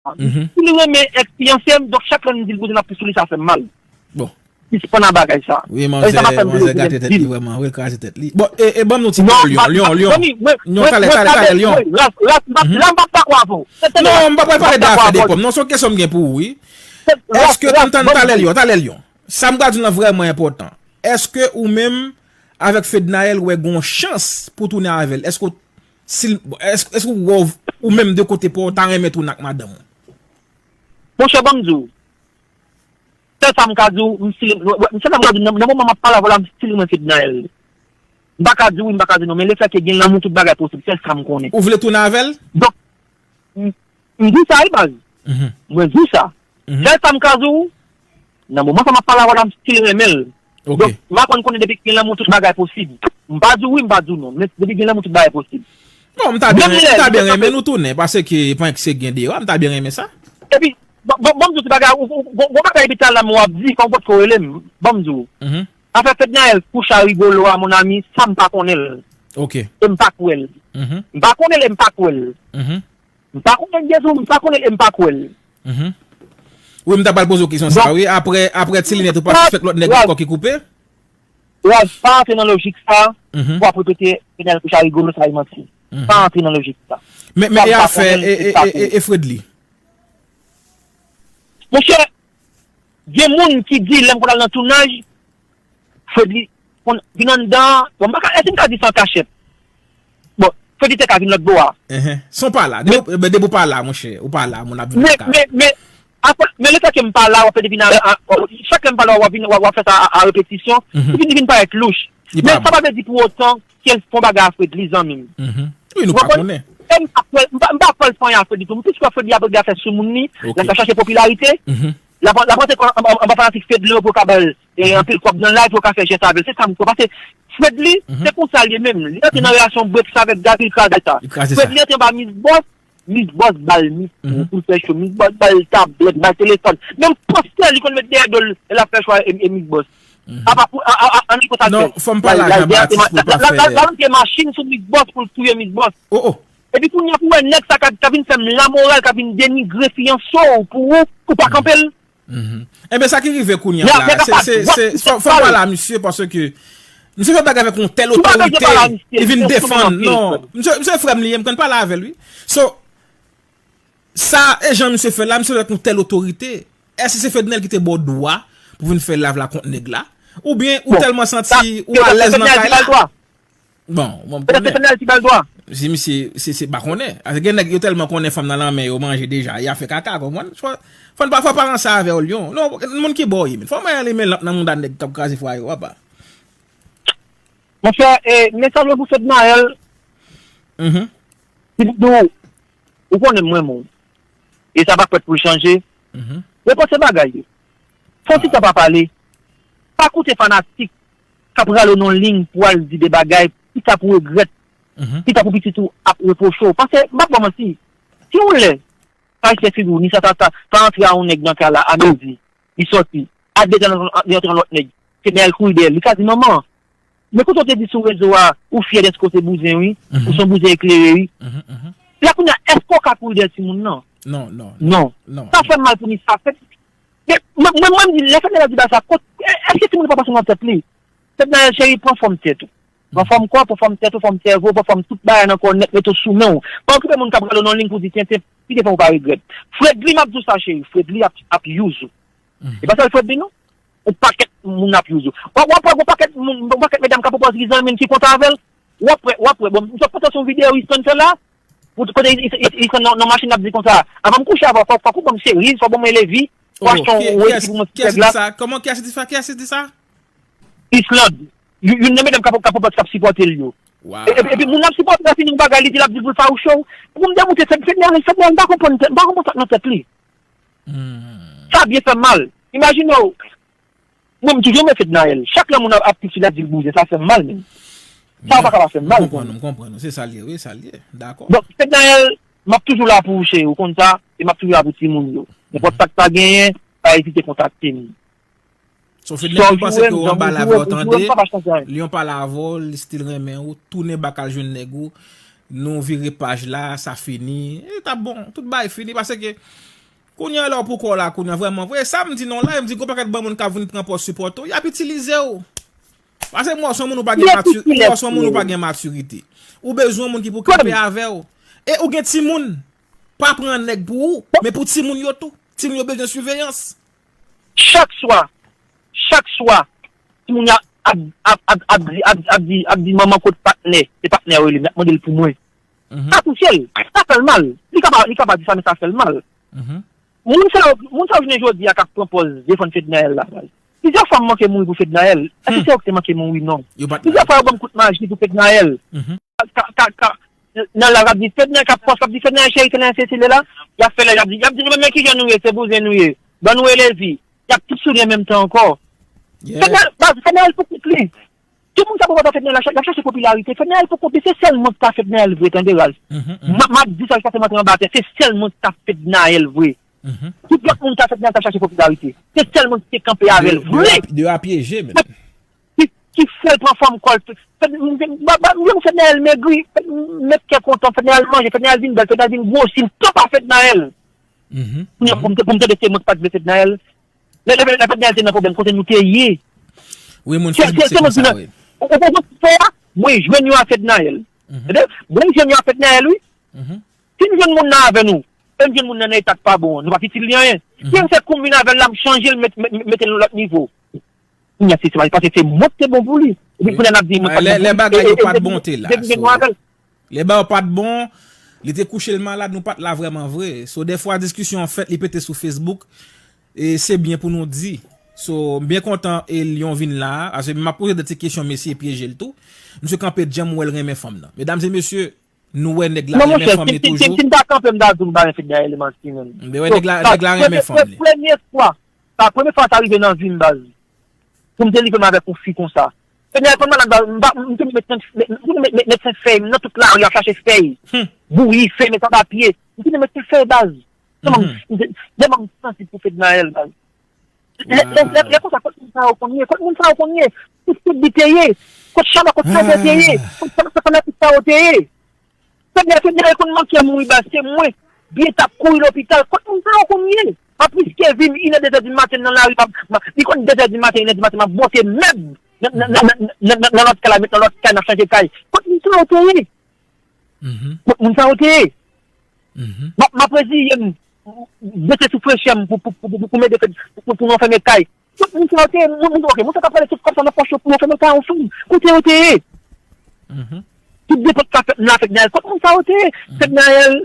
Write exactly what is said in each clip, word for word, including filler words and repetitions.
Si li renmen èks fiyanse m, donk chak lè m di l bouzen ap pis sou li, sa fè m mal. Bon. Sispann a bagay sa. Wi, manzè, manzè gate tèt li vrèman, wi, kraze tèt li. Bon, e, e ban m yon ti Lyon, Lyon, Lyon. Lyon, talè, talè, talè, Lyon. Ras, ras, la m p ap dakò avè w. Non, m pa pral pale de afè de pòm. Non, se yon kesyon m gen pou ou, wi. Èske m tann talè Lyon, talè Lyon. Sa m pral di w lan vrèman enpòtan. Èske ou menm, avèk Fednaelle, ou wè gon chans pou tounen avè l? Èske w, si l, èske, èske ou wè w, ou menm de kote pa w, ta renmen tounen ak madanm ou? Monchè, ban m di w. Sèl sa m ka di w, m still, m, m, sèl sa m ka di w, nan, nan moman m ap pale avè w la, m still renmen Fednaelle. M pa ka di w wi, m pa ka di w non, men lefètke gen lanmou, tout bagay posib, sèl sa m konnen. Ou vle tounen avè l? Donk, m, m di w sa wi, baz. Mwen di w sa. Sèl sa m ka di w, nan moman sa m ap pale avè w la, m still renmen l. Donk, m pa konn konnen depi gen lanmou, tout bagay posib. M pa di w wi, m pa di w non, men depi gen lanmou, tout bagay posib. Bon, m ta byen, m ta byen renmen nou tounen, paske panse gen deyò, m ta byen renmen sa. Epi, bon, bon, bon, m di w ti bagay, ou, ou, gon, gon bagay epi talè m w ap di, fò w potko rele m, ban m di w. Afè Fednaelle, kouch a Rigolo a, mon ami, sa m pa konnen l. E m pa kwè l. M pa konnen l, e m pa kwè l. M pa konnen Jezi, m pa konnen l, e m pa kwè l. Wi, m ta pral poze w kesyon sa, wi. Apre, apre Ti Linèt, ou pase fèk lòt nèg ankò ki koupe? Raz, pa antre nan lojik sa, pou w ap repete Fednaelle kouch a Rigolo, sa e manti. Pa antre nan lojik sa. Men, men e afè, e, e, e, e Fredly? Monchè, gen moun ki di lè m konn al nan tounaj, Fredly konn vin anndan, bon, m pa ka, èske m ka di sa an kachèt? Bon, Fredly te ka vin lòt bò a. Se w pa la. Depi, depi w pa la, monchè, ou pa la, moun ap vin lakay. Men, men, men, apre, men lefètke m pa la, w ap vin a, a, chak lè m pa la, w ap vin, w ap, w ap fè sa a, a repetisyon, li vin, li vin parèt louch. Men sa pa vle di pou otan ke l fè yon bagay a Fredly, zanmi m. Wi, nou pa konnen. E m pa kwè, m pa, m pa kwè l fè anyen a Fredly tou. M plis kwè Fredly ap regle afè soumoun li, l ap chache popilarite. L ap, l ap rantre anba, anba, anba fanatik Fedly yo pou yo ka ba l, e, anpil kòb nan live, pou yo ka fè jès avè l. Se sa m kwè. Paske Fredly, se konsa l ye menm. Li rantre nan relasyon brèk sa avèk Gaby, li kraze sa. Fredly rantre anba Miss Boss, Miss Boss ba l mikwo pou l fè show. Miss Boss ba l tablèt, ba l telefòn. Menm postè li konn met dèyè do l lè l ap fè show a, e, e Miss Boss. Apa pou, a, a, a, ann konsa l fè. Non, fò m pale ak Jean Baptiste pou l pa fè. L ap rantre machin sou Miss Boss pou l touye Miss Boss. Epi kounye a pou w wè nèg sa k ap, k ap vin fè m lamoral, k ap vin denigre fiyanse w pou ou, ou pa kanpe l. Enben, sa ki rive kounye a la, se, se, se, fò, fò m pale a misye, paske misye fè bagay avèk yon tèl otorite, li vin defann, non, misye, misye frè m li ye, m konn pale avè l, wi. So, sa, e jan misye fè la, misye fè avèk yon tèl otorite. Èske se Fednaelle ki te ba w dwa pou vin fè live la kont nèg la? Oubyen ou tèlman santi ou alèz nan kay la? Bon, bon, m konnen. Petèt se Fednaelle ki ba l dwa. Si misye, se, se pa konnen. Paske gen nèg yo tèlman konnen fanm nan lanmen yo manje deja, y a fè kaka, konprann? Fò, fò n pa, fò pa ranse avè w, Lyon. Non, moun ki bò w ye, men. Fò w mwen ale men lanp nan mouda nèg k ap kraze fwaye w, apa. Monchè, e, mesaj mwen pou Fednaelle, se pou di w, ou konnen mwen, mwen. E sa pa fèt pou l chanje. Repanse bagay yo. Fè yon ti tan pa pale. Pa koute fanatik k ap rale w nan yon liy pou al di de bagay, pita pou regrèt, pita pou pitit ou ap repwoche w. Paske, m p ap ba w manti, si yon lè, pa respè figi w, ni sa, sa, sa, pa antre a yon nèg nan kay la, a midi, li sòti, a de tan, li antre yon lòt nèg, se dèyè l kouri dèyè l, li ka di, manman, men kote w te di sou rezo a, ou fyè dèske w se bouzen, wi, ou se yon bouzen eklere, wi. La kounye a, èske w ka kouri dèyè timoun nan? Non, non, non. Sa fè m mal pou Miss Afèt. Men, mwen, mwen, mwen, m di, lè Fednaelle ap di bagay sa, kot, è-, èske timoun nan pa pase nan tèt li? Fednaelle, cheri, pran fòm tèt ou. Pran fòm kò, pran fòm tèt ou, fòm sèvo, pran fòm tout bagay nan kò w nèt, mete w sou men w. Pa okipe moun k ap rale w nan liy pou di tenten, pite fè w pa regrèt. Fredly, m ap di w sa, cheri, Fredly ap, ap use ou. E pa sèl Fredly, non. Yon pakèt moun ap use ou. W ap, w ap wè gon pakèt moun, yon pakèt medam k ap pran pòz li zanmi l ki kontan avè l. W ap wè, w ap wè. Bon, m sot panse sou yon videyo Easton fè la. Pou, kote Easton nan, nan machin ap di konsa, "Avan m kouche avè w, fòk, fòk ou ban m cheri, fòk ban mwen levi, fòk achte yon wòch pou mwen sou nèg la." Kòman, kiyès ki di sa? Kiyès ki di sa? Islande. Youn, youn nan medam k ap, k ap, k ap sipòte l yo. Epi, epi moun ap sipòte l fini yon bagay, li di l ap di l pou l fawouche w. Pou m demoute, se, se, se, m pa konprann, m pa konprann sa k nan tèt li. Sa byen fè m mal. Imajine w, mwen, m toujou renmen Fednaelle. Chak lè moun ap, ap piti la di l bouzen, sa fè m mal, menm. Sa pa ka pa fè m mal. M konprann ou, m konprann ou. Se sa l ye, wi, sa l ye. Dakò. Donk, Fednaelle, m ap toujou la pou ou, cheri, ou konn sa, e m ap toujou la pou timoun yo. Nenpòt sa k ta genyen, pa ezite kontakte m. So, Fednaelle, li panse ke w anba lavi w tande, Lyon pale avè w, li still renmen ou, tounen bak al jwenn nèg ou, nou vire paj la, sa fini. E t ap bon, tout bagay fini, paske Kounye a lè w pou kò w la, kounye a vrèman vre, sa m di non la, m di gon pakèt bon moun k ap vin pran pòz sipòte w, y ap itilize w. Paske m wè w se yon moun ou pa gen mati, m wè w se yon moun ou pa gen matirite. Ou bezwen yon moun ki pou kanpe avè w. E ou gen timoun. Pa pran nèg pou ou, men pou timoun yo tou. Timoun yo bezwen siveyans. Chak swa, chak swa, timoun yo ap, ap, ap, ap, di, ap, ap, di, ap di manman kot patnè, se patnè yo rele m, y ap mande l pou mwen. Sa touche l, sa fè l mal. Li ka pa, li ka pa di sa, men sa fè l mal. Moun sa yo, moun sa yo jounen jodi a k ap pran pòz defann Fednaelle la, baz. Plizyè fwa m manke mouri pou Fednaelle. Èske se yo ki te manke mouri? Non. Plizyè fwa yo ban m kout maji pou Fednaelle. Ka, ka, ka, nan la, y ap di Fednaelle, k ap pòs, k ap di Fednaelle cheri, Fednaelle sesi, li la. Y ap fè lè, y ap di, y ap di nou menm, men kijan nou ye, se bouzen nou ye. Ban nou rele vi. Y ap tout souri an menm tan ankò. Fednaelle, baz, Fednaelle pou kont li. Tout moun sa pran pòz Fednaelle, y ap chache popilarite. Fednaelle pou kont li, se sèl mwen ki ta Fednaelle vre, tande raz. M ap di sa jiskaske m antre anba tè, se sèl mwen ki ta Fednaelle vre. Tout lòt moun ta Fednaelle ta chache popilarite. Se sèl mwen ki te kanpe avè l vre. Yo a pyeje menm. Ki, ki fè l pran fòm kò l. M jwenn Fednaelle megri, met kè kontan, Fednaelle manje, Fednaelle vin bèl, Fednaelle vin gwosi, m kanpe a Fednaelle. Pou m tande se mwen ki pa t vle Fednaelle. Lè, lè, lè Fednaelle te nan pwoblèm, kote nou te ye? Wi, moun Facebook se konsa, wi. Ou konprann sa m fè a? Mwen jwenn yo a Fednaelle. Mwen jwenn yo a Fednaelle, wi. Si m jwenn moun nan avè nou, e m jwenn moun nan nan eta k pa bon an, nou p ap itil li anyen. Si m fè kou m vin avè l la, m chanje l, met, met, mete l nan lòt nivo. Kounye a se, se paske se mwen ki te bon pou li. Epi kounye a n ap di mwen pa t bon pou li. Lè bagay yo pa t bon, te la. Lè bagay yo pa t bon, li te kouche l malad, nou pa t la vrèman vre. So, dèfwa diskisyon an fèt, li pete sou Facebook. E se byen pou nou di. So, m byen kontan e Lyon vin la a. Paske m ap poze de ti kesyon, mesye pyeje l tou. Misye kanpe djanm, m wè l renmen fanm nan. Medam e mesye, nou wè nèg la renmen fanm li toujou. Si m ta kanpe, m ta di w m pa renmen Fednaelle Martine menm. Men wè nèg la, nèg la renmen fanm li. Premye fwa, sa premye fwa sa rive nan vi m, baz. Pou m delivre m avèk yon fi konsa. Fednaelle konn malad, baz, m pa, m te met, m te met, met, met senk fèy nan tout lari ap chache fèy. Bouyi, fèy, met san papye. M te met senk fèy, baz. Tèlman m, tèlman m sansib pou Fednaelle, baz. Lè, lè, lè, lè konsa, kot moun sa yo konn ye? Kot moun sa yo konn ye? Kot, kot li te ye? Kot Shabba, kot Flavor te ye? Kot, kot, kot fanatik sa yo te ye? Fednaelle, Fednaelle konn manke mouri, baz, se mwen. Byen t ap kouri lopital. Kot moun sa yo konn ye? Anplis, Kevin, inè, dezè di maten nan lari, m ap, m ap, li konn dezè di maten, inè di maten, m ap bwote mèb nan, nan, nan lòt kay la, met nan lòt kay, n ap chanje kay. Kot moun sa yo te ye? Kot moun sa yo te ye? M ap, m ap reziye m, mete sou frechè m pou, pou, pou, pou, pou m ede fè, pou, pou, pou nou fèmen kay. Tout moun sa yo te ye, moun, moun, ok, moun sa k ap pale tout kòb sa nan pòch yo pou yo fèmen kay ansanm. Kote yo te ye? Tout depans sa fèt nan afè Fednaelle. Kot moun sa yo te ye? Fednaelle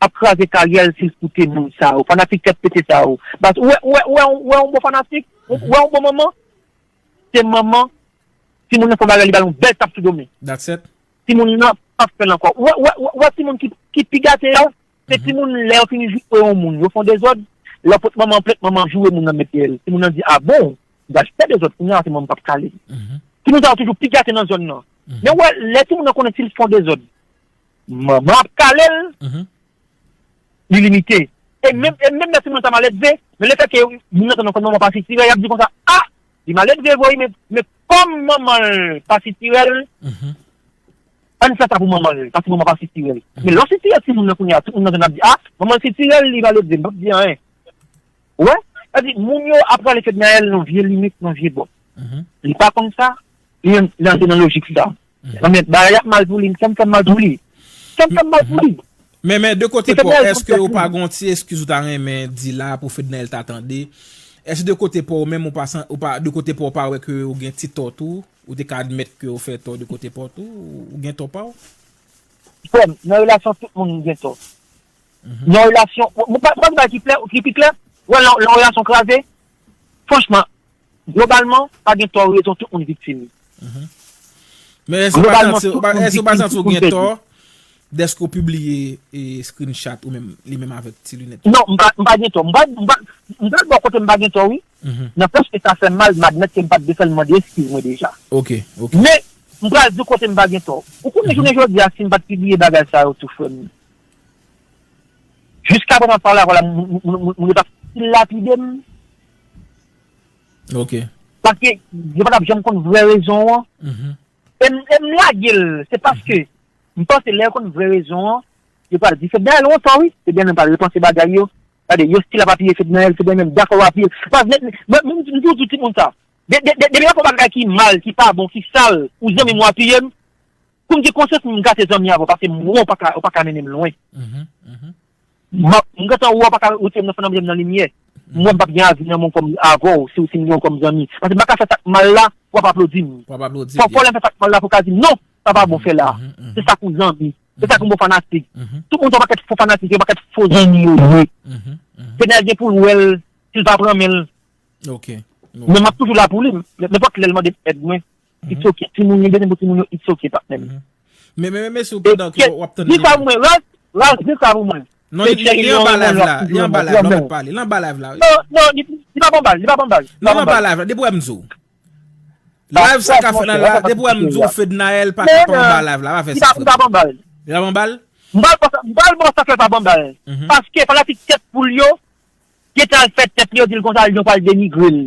ap kraze karyè l si l koute moun sa yo. Fanatik tèt pete sa yo. Baz, ou wè, ou wè, ou wè, ou wè yon bon fanatik? Ou wè yon bon manman? Se manman, timoun nan fè bagay, li ba l yon bèl tap sou do men. Timoun nan p ap fè l ankò. Ou wè, ou wè, ou wè, ou wè timoun ki, ki pi gate yo? Se timoun lè yo fin joure yon moun, yo fè yon dezòd, lè yo pot manman an plent, manman an joure moun nan met dèyè l. Timoun nan di, a bon, m pral fè dezòd kounye a, se manman m p ap kale m. Timoun sa yo toujou pi gate nan zòn nan. Men ou wè, lè timoun nan konnen si l fè yon dezòd, manman ap kale l, li limite. E menm, e menm lè timoun nan ta maledve, men lefètke moun nan konn manman pa sitirè, y ap di konsa, a, li maledve vre wi, men, men kòm manman l pa sitirè l, ann fè sa pou manman l, paske manman pa sitirè l. Men lè w sitirè timoun nan kounye a, tout moun nan zòn ap di, a, manman l sitirè l, li maledve, m p ap di anyen. Ou wè? Sa di, moun yo ap rale Fednaelle nan vye limit, nan vye bò. Li pa konn sa, li, li antre nan lojik sa. Anben, bagay ap mal pou li, sa m fè m mal pou li. Sa m fè m mal pou li. Men, men, de kote pa w, èske ou pa gen yon ti eskiz ou ta renmen di la pou Fednaelle ta tande? Èske de kote pa w menm, ou pa, ou pa, de kote pa w, ou pa wè ke ou gen ti tò tou? Ou te ka admèt ke ou fè tò de kote pa w tou? Ou gen tò pa w? Frè m, nan relasyon, tout moun gen tò. Nan relasyon, mwen pa, mwen pa ki klè, ki pi klè, wè, nan, nan relasyon kraze, franchman, globalman, pa gen tò rezon, tout moun viktim. Men èske ou pa santi, ou pa, èske ou pa santi ou gen tò dèske ou pibliye e screenshot ou menm, li menm avèk ti linèt? Non, m pa, m pa gen tò. M pa, m pa, m pral bò kote m pa gen tò, wi. Nanpèch ke sa fè m mal, m admèt ke m pa t dwe fè l, m mande eskiz mwen deja. Ok, ok. Men, m pral di w kote m pa gen tò. Ou konnen jounen jodi a, si m pa t pibliye bagay sa yo tou, frè m, jiskaprezan, m ap pale avè w la, moun, moun, moun, moun yo t ap lapide m. Ok. Paske yo pa t ap janm konn vrè rezon an. E m, e m lage l, se paske m panse lè yo konn vrè rezon an, yo pral di, se dèyè lontan, wi, ebyen, nou pral repanse bagay yo. Gade, yo still ap apiye Fednaelle, Fednaelle menm dakò apiye l. Pas, men, men, men, m toujou di timoun sa. De, de, de, depi w ap fè bagay ki mal, ki pa bon, ki sal, ou zanmi m w apiye m, pou m gen konsyans m, m gate zanmi avè w, paske m wè w pa ka, w pa ka mennen m lwen. M ap, m gentan wè w pa ka retire m nan fann anbre m nan limyè. M wè m p ap gen avi nan men w kòm avè w, si w si m gen w kòm zanmi. Paske m pa ka fè sa k mal la, w ap aplodi m. W ap aplodi m, fò, fò lè m fè sa k mal la pou w ka di m, "Non, sa pa bon fè la." Se sa pou zanmi. Se sa pou bon fanatik. Tout moun se yon pakèt fo fanatik, yon pakèt fo zanmi yo ye. Fednaelle gen pou l wè l, si l pa pran men l. Men m ap toujou la pou li. Nenpòt lè l mande m èd mwen. It's ok. Timoun yo, bezwen pou timoun yo, it's ok, patnè m. Men, men, men, men, sou pandan ke w ap tann di sa pou mwen, Raz, Raz, di sa pou mwen. Non, li, li, li anba live la, li anba live la, w mèt pale, li anba live la. Non, non, li, li pa bon bal, li pa bon bal. Non, li anba live la, depi w wè m di w. Live sa ka fè nan la, depi w wè m di w Fednaelle pa ka pa anba live la, pa fè sa, frè. Li pa bon bal. Li pa bon bal? M pral bon sa, m pral bon sa fè pa bon bal. Paske fanatik tèt poul yo, gentan al fè tèt li, yo di l konsa, yo pral denigre l.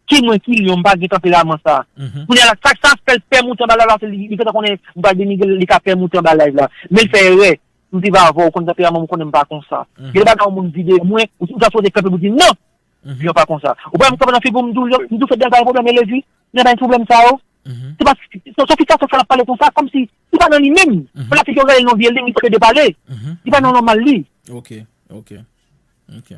Ki mwen, ki Lyon, m pa gen tanperaman sa. Kounye a la, sa, sa fè l pè moute anba live la, se li, li gentan konnen m pral denigre l, li ka pè moute anba live la. Men l fè erè. M te va avè w, ou konn tanperaman m, ou konnen m pa konsa. Gen de bagay yon moun di de mwen, ou, ou ta sipoze kanpe pou di non. Lyon pa konsa. Ou pa wè m kanpe nan figi w, m di w, Lyon, m di w Fednaelle pa gen pwoblèm, Elevie, Fednaelle pa gen pwoblèm sa yo. Se pa, se, se fi sa, sa l ap pale konsa, kòmsi li pa nan li menm. Fanatik yo rele l yon vye lim, li kote de pale. Li pa nan nòmal li. Ok, ok, ok.